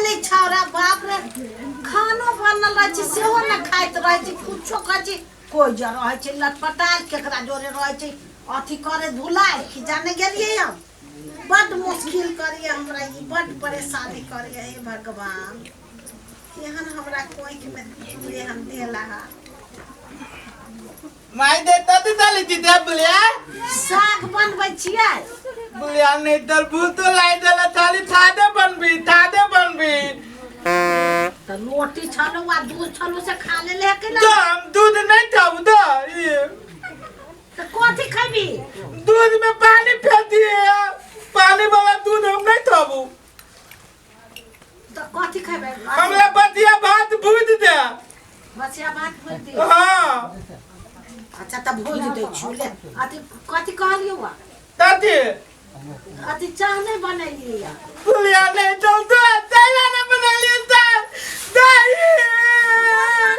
गेलै छौड़ा बाप रे खानो बनल रहै छै सेहो ने खाइत रहै छै कुछो कहै छै कोइ जे रहै छै लटपटायल केकरा जोरे रहै छै अथी करे धुलाइ कि जाने गेलियै हम बड्ड मुश्किल करैए हमरा ई बड्ड परेशानी करैए हे भगवान केहन हमरा कोखिमे एहन देला है माय दे तत चली थी दे बुलिया साग बनबै छियै बुलिया नहीं दल भूत लाई देला थाली थादे बनबी थादे बनबी तऽ रोटी छलौ आ दूध छलौ से खा लेले के ना तो हम दूध नहीं खाऊ द ये तऽ कथी खैबी दूध में पानी फेंक दिए पानी वाला दूध हम नहीं खाबू तऽ कथी खैबै हमरा बतिया भात भूज दे बसिया भात भूजि दियौ हाँ अच्छा तऽ भूजि दै छियौ ले अथी कथी कहलियौ आ कथी अथी चाह नहि बनेलियै या पुलिया नहीं चल तो चला ना बना लिया दाल दही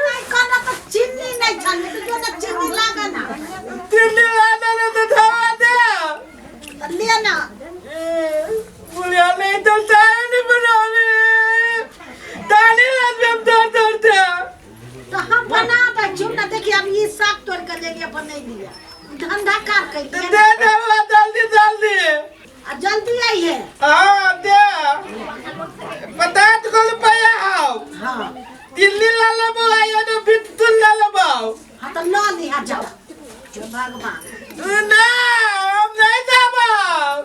नहि कहलक तऽ चीनी नहि छलै तऽ जो ने चीनी लागऽ ना दिल्ली लाना ने तो धवा दे तऽ ले ना पुलिया नहीं चल चाय नहीं बनावे दाली रात में हम दौड़ दौड़ते तऽ हम बना दै छियौ ने देखिए अब ई साग तोड़ि कऽ लेलियै बनेलियै धंधा कार कैलियै दे दे हमरा जल्दी जल्दी आ जल्दी आइए हाँ दे 50 गो रुपया हाउ हाँ दिल्ली ला लेबो आइयो तो बिट्टू ला लेबो हाँ तऽ लऽ लिहा जाओ जो भगवान ना हम नहीं जाबो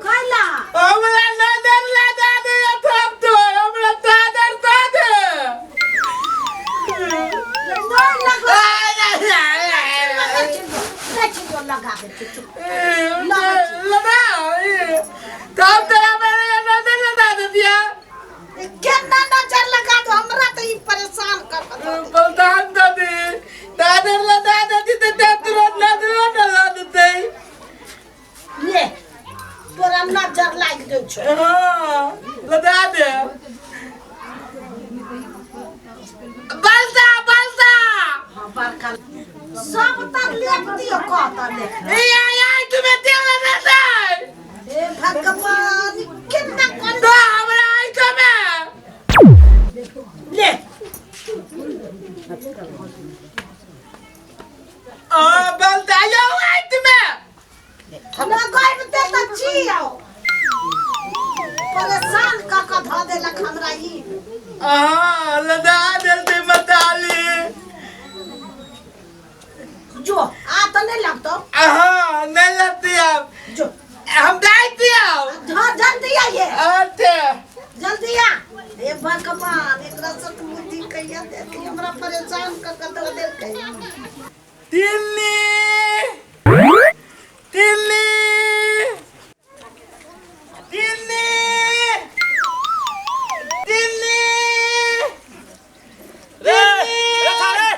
कैला हमरा नजर लगा दे थप तो हमरा चादर दे दे नहीं लगा लगा दे चुप लगा तब तो हमरा नजर लगा दे दिया केना नजर लगा दो हमरा तऽ ई परेशान कर के दऽ देलक। बलदान दादी दादर लगा देती तो तुरंत नजर लगा देते ले तोरा नजर लागि गेल छौ हाँ लगा दे बलदा बलदा हाँ बड़का सब तर लेप दियो कहता देख ए आई आई तुम्हें तेल लगा दे हे भगवान केना कर तो हमरा आई तुम्हें ले आ बलदा यो आई तुम्हें लगाइब दे तऽ छी आओ परेशान कऽ कऽ धऽ देलक हमरा ई हाँ लगा देते मताली जो आ तऽ नहि लगतौ हाँ नहीं लगती अब जो हम जाते अब हाँ जल्दी आइए अच्छा जल्दी आ हे भगवान एकरा सब बुद्धि कहिया देती हमरा परेशान कऽ कऽ धऽ देलकै दिल्ली दिल्ली दिल्ली दिल्ली रे रे छाड़े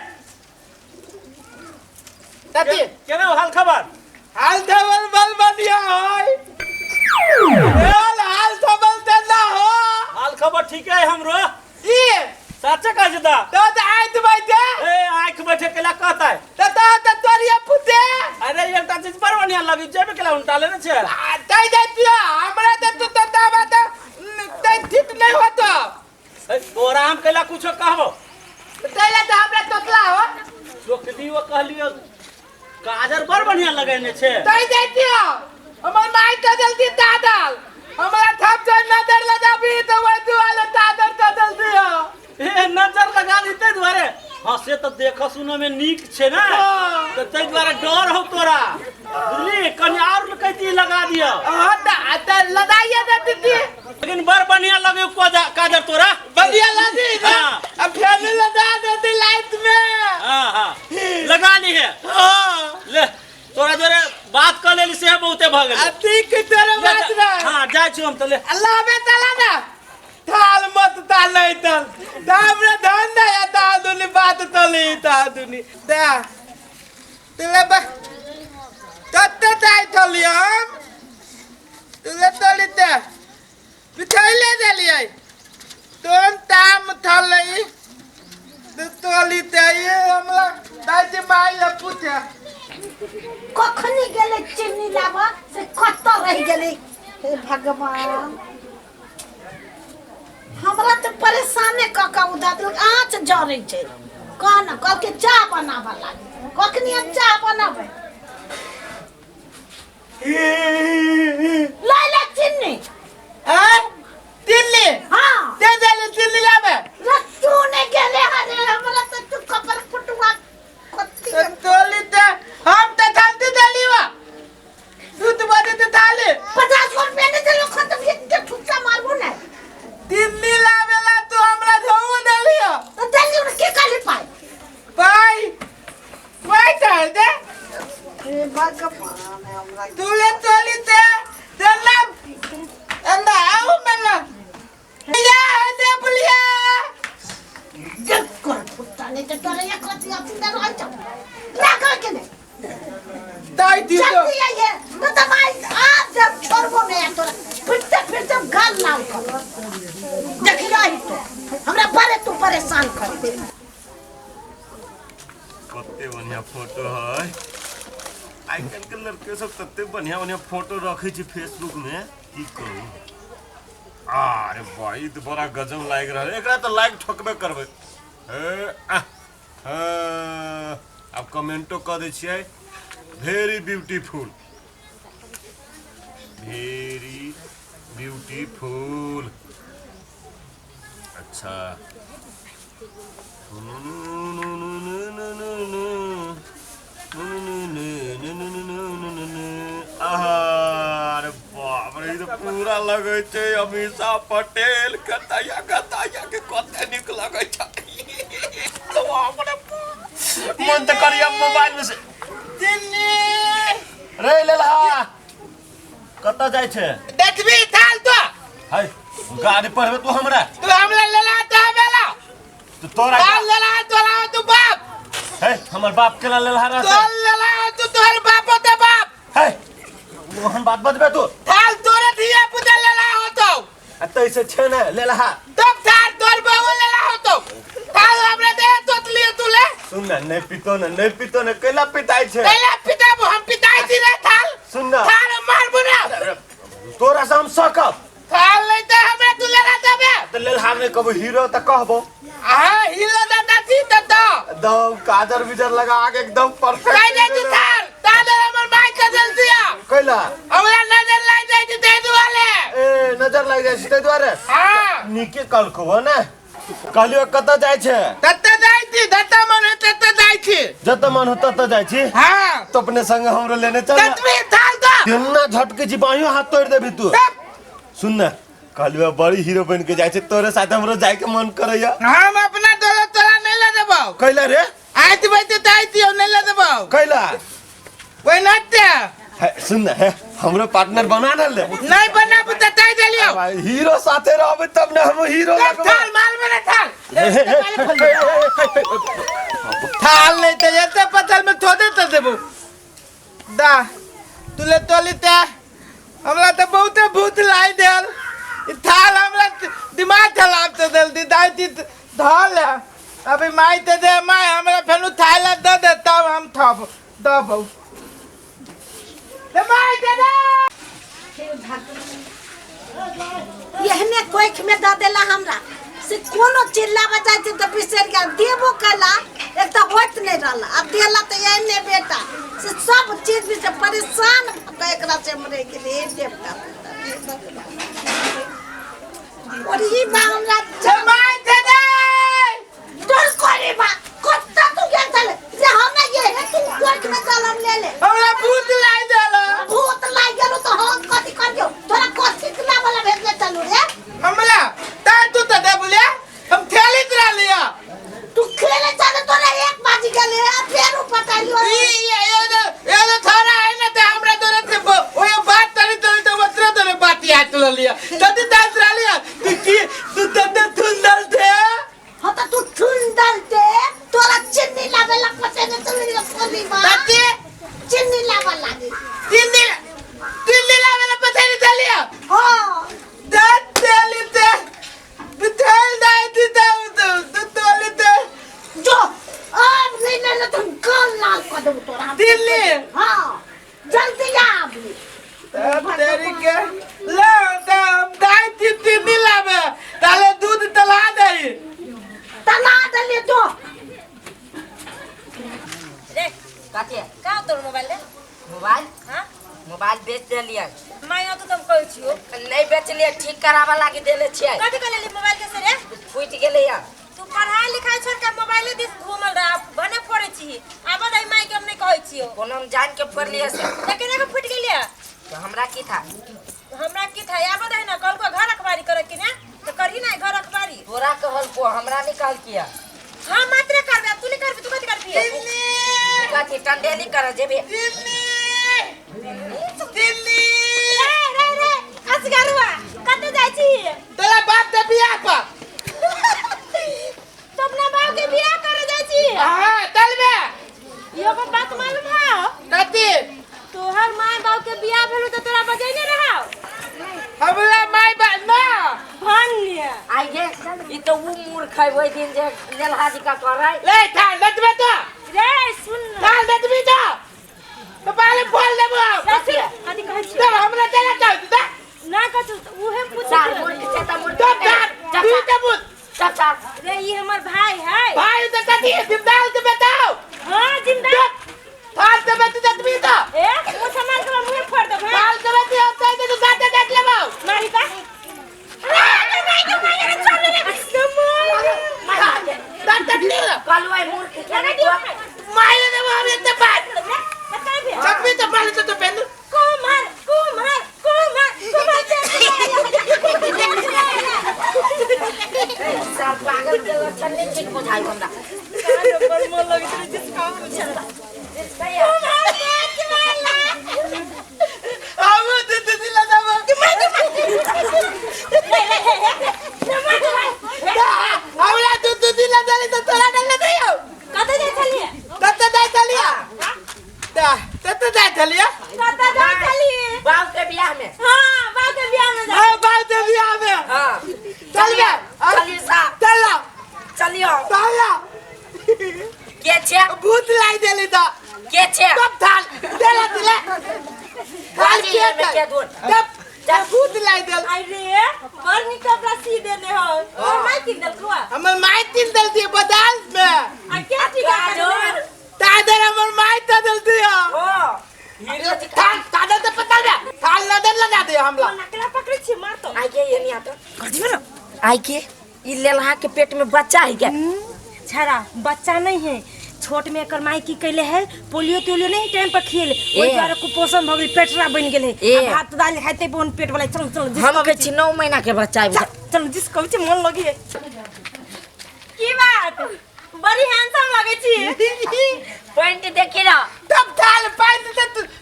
ताती केना हाल खबर हाल खबर बल बढ़िया है हाल खबर ते ना हो हाल खबर ठीक है हमरो ई साचे कहै छै ता तो तो आइत बैठे ए आँख बैठे केला कहता है तो तो तो तोरिया फुटे अरे एकटा चीज बड़ बढ़िया लगी जेबे केला उल्टा लेने छै आ दे दे पिया हमरा ते तो तो बात ते ठीक नहीं होतो ए, तोरा हम केला कुछो कहबो तैला तो हमरा तोतला हो चोखली वो कहलियो काजर बड़ बढ़िया लगेने छै दे दे पिया हमर माई तो जल्दी दादल हमरा थप से नजर लगाबी तो वही दुआले दादर तो जल्दी हो ए नजर लगा दी ताहि दुआरे हाँ से तऽ देखऽ सुनऽ में नीक छै ने हाँ। तऽ ताहि दुआरे डर हौ तोरा बुझली कनि आओर कैती लगा दिअ हाँ तो लगाइए दे दीदी लेकिन बड़ बढ़िया लगे काजर तोरा बढ़िया लगी ना हाँ। अब फैन लगा देती लाइट में हाँ हाँ लगा ली है हाँ ले तोरा जोरे बात कऽ लेली से बहुते भऽ गेलै अब ठीक तेरे बात ले, रहा हाँ जाइ छी हम तऽ ले अल्लाह बे तला ना थाल मत ता नहीं तल दामरे धन ना या ता दुनी बात तली ता दुनी दा तुले बा कत्ते दाई तली हम तुले तली ते बिछैले देलियै तोन ताम थलई तू तली ते ये हमला दाई जे माई ला पूछे कखनी गेलै चीनी लाबऽ से कतऽ रहि गेलै हे भगवान हमरा तऽ परेशाने कऽ कऽ उधा देलक आँच जरै छै कह ने कहलकै चाह बनाबऽ लागी कखनी हम चाह बनाबै लै ले चिन्नी आय दिल्ली हाँ दे दे दिल्ली लाबे रे तू नहीं गेले हरे हमरा तऽ तू कपर फुटुआ कत्ती तो तोली ते हम ते धंधी देली वा दूध बदे ते थाली 50 रुपया नहीं देलो खत्म ये के ठुक्का मारबो ने दिल्ली लाबेला तू हमरा धोऊ देली हो तो दिल्ली में के काली पाए पाई पाई चल दे हे भगवान हमरा तू ले तोली ते देला अंदा आओ मेला या दे बुलिया जब कर फुट्टा नहीं तो तोरे एक रति अथी दे रहल छौ राख के ने ताई दी तो जल्दी आइए न तो भाई आज जब छोड़बो नहीं तोरा फिर से गाल लाल कर देखिया ही तो हमरा बड़े तू परेशान कर दे कते बढ़िया फोटो है आइ काल्हि के लड़के सब तते बढ़िया बढ़िया फोटो रखे छै फेसबुक में की कहू अरे भाई ई तऽ बड़ा गजब लागि रहल है। एकरा तऽ लाइक ठोकबे करबै हे, आह, हँ, आब कमेंटो कऽ दै छियै वेरी ब्यूटीफुल वेरी ब्यूटीफुल अच्छा अरे बाप रे ई तऽ पूरा लगै छै अमीषा पटेल कतैया कतैया के कते नीक लगै छै बाप रे बाप। मन तऽ करिया मोबाइल में से दिल्ली रे लेलहा कतऽ जाइ छै देखबी थाल तो है गाड़ी पढ़बे तू हमरा तू हमरा लेला तो बेला तू तोरा थाल लेला तोरा तू बाप है हमर बाप केला लेलहा रहतै तोर लेला तू तोहर बाप होते बाप है ओहन बात बजबे तू थाल तोरे धिया पुता लेला होतो आ तैसे छै ने लेलहा तब थाल तोर बहू लेला होतो थाल हमरा दे तोत लिए तू ले सुन ने नहीं पीतो ने नहीं पीतो ने कैला पिताई छै कैला पिताबो हम पिताई छी रे थाल सुन ने थाल मारबो ना तोरा से हम सकब थाल नहीं ते हमरा तू लेला देबे तऽ लेलहा नहि कहबो हीरो तऽ कहबो आ हीरो दादा छी त तो एकदम काजर बिजर लगा के एकदम परफेक्ट कह दे तू थाल ताले हमर माई के दिल दिया कैला हमरा नजर लाग जाइ छै ताहि दुआरे ए नजर लागि जाइ छै ताहि दुआरे हाँ नीके कहलको हो ने कहलियो कतऽ जाइ छै तते जाइ छी जतऽ मन होइ तते जाइ छी जतऽ मन हो ततऽ जाइ छी हाँ तो अपने संग हमरो लेने चल ना। ततबी थाल दो केना झटके छी बाहियो हाथ तोड़ देबी तू तब सुन ने कहलियो बड़ी हीरो बन के जाइ छै तोरे साथ हमरो जाय के मन करैया हम अपना दौलत तोरा नहीं ले देबौ कैला रे आइत बैते तऽ आइत यौ नहीं ले देबौ कैला ओहि नते हे, सुन ने हे हमरो पार्टनर बना ने ले नहीं बनाबू तऽ ताहि देलियौ भाई हीरो साथे रहबे तब ने हम हीरो तब लगबै थाल माल बना थाल हे, हे, हे, हे, हे, थाल नहीं तऽ एते पथल में थोड़े तऽ देबौ दा तुले तोली ते हमरा तऽ बहुते भूत लाइ देल ई थाल हमरा दिमाग खराब तऽ देल दी दाइ दी धऽ ले अभी माइ तऽ दे माइ हमरा फेनु थाल दऽ दे तब हम थब दबौ दे माइ दे दे एहने कोख में दऽ देला हमरा से कोनो चिल्लाबऽ जाइ छै तऽ बिसरि गेल देबो कयला एक तऽ होइत नहि रहल आ देला तऽ एहने बेटा से सब चीज से परेशान भऽ कऽ एकरा से हम रहि गेलियै हे देवता हे भगवान। और ई बा हमरा दे माइ दे दे डर कोरी बा कत्ता तू गेल छले जे हमरा ये हे तू कोख में चल हम ले ले हमरा भूत लाइ देला भूत लागि गेलो तऽ हम कथी करियौ तोरा कथी लाबऽ ला भेजले चलू रे हमरा ताय तू तऽ दे बुलिया हम थैली तोरा लिया तू खेले चले तोरा एक बाजी गेले आ फेर पटालियो ई ये ये ये थारा है ना ते हमरा तोरे से ओए बात तरी तरी तो बतरे तोरे बात याद लिया तदी ताय तोरा लिया तू की तू तते तू देलियै। माय तो तुम कहै छियो। नहीं बेचलियै, ठीक कराबा लागी देले छियै। कथी के लेली मोबाइल के से रे? फूटि गेलै या। तू पढ़ाई लिखाई छोड़ के मोबाइले दिस घूमल रह, भने फोड़े छी। आब दई माय के हम नहीं कहै छियो। कोनो हम जान के फोड़लियै से। त केना के फूटि गेलियै? तो हमरा की था? हमरा की था? आब दई ना कल को घर अखबारी करे कि ना त करही ना घर अखबारी। तोरा कहल को, हमरा नहीं कहल किया। हां मात्र करबे, तू नहीं करबे, तू कथी करबी? कथी टंडेली कर जेबे? दिल्ली दिल्ली रे रे रे असगरुआ कते जाय छी? तोरा बाप के बियाह पर। तो अपना बाप के बियाह करे जाय छी? हां चल बे। यो को बात मालूम है? कथी? तोहर माय बाप के बियाह भेलो त तोरा बजैने रहौ। हमरा माय बाप ना भान लिया। आइए ई तो उ मूर्ख है ओइ दिन जे नेलहा जी का करै। ले थाल दतबे तो। रे सुन थाल दतबी तो तो पहले बोल देबो। कथी कहै छी? तब हमरा चला जाउ त ना कछु उहे पूछ। सार मूर्ख छै त मूर्ख। तब थाल तू त बुझ। चाचा रे ई हमर भाई है। भाई तो कथी जिंदाल के बताओ। हां जिंदाल थाल देबे तू दतबी तो। ए मुंह समार के मुंह फोड़ देब। थाल देबे तू हम कह दे तू गाते देख लेबो। मारी का रे माई के माई रे छोड़ रे मार दांत ले कहलु मूर्ख के नहीं तो मार देबो हम एते बात। बताई भी चप्पी तो मार तो पेन कुमार कुमार कुमार कुमार। साल पागल के लक्षण नहीं ठीक बुझाई हमरा। नंबर मन लगे रे जिस काम चला कुमार बेच वाला आबो दे दे दिला देबो। ले ले ले मार हमरा दूध दिला देली तो तोरा डल दियो। कत जाय छलिए? कत जाय छलिए? ता कत जाय छलिए? कत जाय छलिए? बाप के बियाह में। हां बाप के बियाह में। हां बाप के बियाह में। हां चल बे चलिए सा चल चलियो चल के छे भूत लाई देली त के छे तब थाल देला दिले थाल के के दूर तब जब भूत लाई देल। अरे बड़ नीक कपड़ा सी देने हो। और माई किन देलको? हमर माई किन देल दिए बदाल में। आ के टीका कर तादर हमर माई त देल दियो। ओ हीरो जी थाल तादर त पता ना थाल न देल लगा दे हमला। नकला पकड़े छी मार तो। आई के ये नहीं आता कर दिबे ना। आई के ई लेलहा के पेट में बच्चा है क्या? छड़ा बच्चा नहीं है। छोट में एकर माई की कैले है पोलियो तोलियो नहीं टाइम पर खिएले, ओइ द्वारा कुपोषण भ गेल, पेटरा बन गेल है। भात दाल खाते बोन पेट वाला। चल चल हम के छी 9 महीना के बच्चा है। चल जिस कहै छी मन लगी है। की बात बड़ी हैंडसम लगे छी। पैंट देखी ना तब थाल पैंट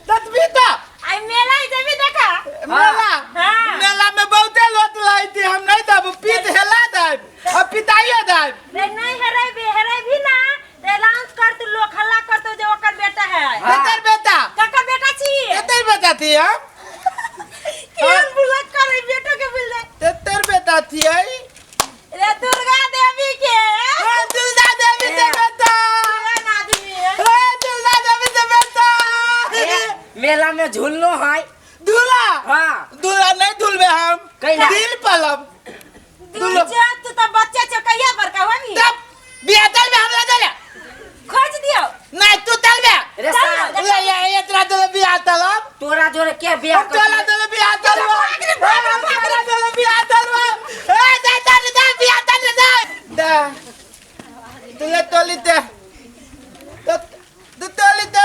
दतबी त आई मेला जेबी देखा। मेला? हां मेला में बहुते लोट लाई थी हम नहीं दब पीत हेला देब अब पिताइयो देब। रे नहीं हेराइबे, हेराइबी ना अनाउंस करते लोग हल्ला करते जे ओकर बेटा है। केकर बेटा? ककर बेटा छी? केकर बेटा थी हम? केहन बुला करे बेटो के बुल जाए। तेतर बेटा थी आई रे दुर्गा देवी के। हां दुर्गा देवी के बेटा। केहन आदमी है। हां दुर्गा देवी के बेटा। मेला में झूलनो है दूल्हा। हां दूल्हा नहीं झूलबे हम दिल पलब। दूल्हा तू त बच्चा छ कहिया बड़का होबी? तब बियाह चल बे हमरा चले खोज दियो। नहीं तू चल बे। रे साल ले ये इतना चले बियाह चलब। तोरा जोरे के बियाह तोरा जोरे बियाह चलब। तोरा जोरे बियाह चलब। ए जा जा जा बियाह चल जा दा तुले तोली ते तू तोली ते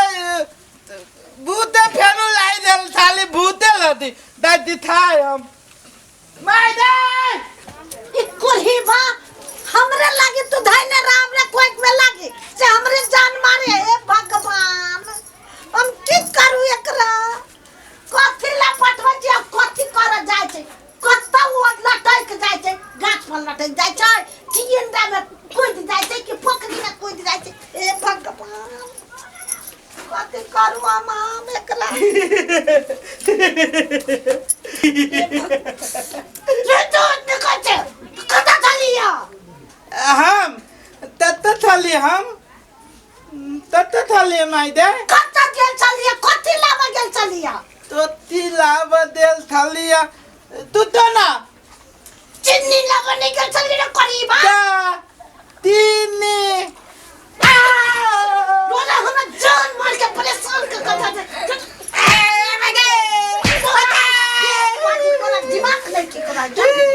भूते फेनु लाई देल थाली भूते लदी दादी थाय हम my दे ई कुल्ही बा हमरे लागे तू धैने राम रे कोई में लागे से हमरे जान मारे। हे भगवान हम की करू एकरा? कथी ला पटबै छी आ कथी कर जाय छै? कतौ लटक जाय छै, गाछ पर लटक जाय छै कि इंदा में कूद जाय छै कि पोखरी में कूद जाय छै। हे भगवान कथी करू हम एकरा? रे तो देखै छै कतऽ चलिया? हम तत थली हम तत थली माई दे। कतऽ गेल छलियै? कथी लाबऽ गेल छलियै? तोती लाबऽ देल थलिया तू तो ना चिन्नी लाबऽ नहीं गेल छलियै रे करीबा। तीनी बोला हमरा जान मार के परेशान कर कर दे। रहै छै।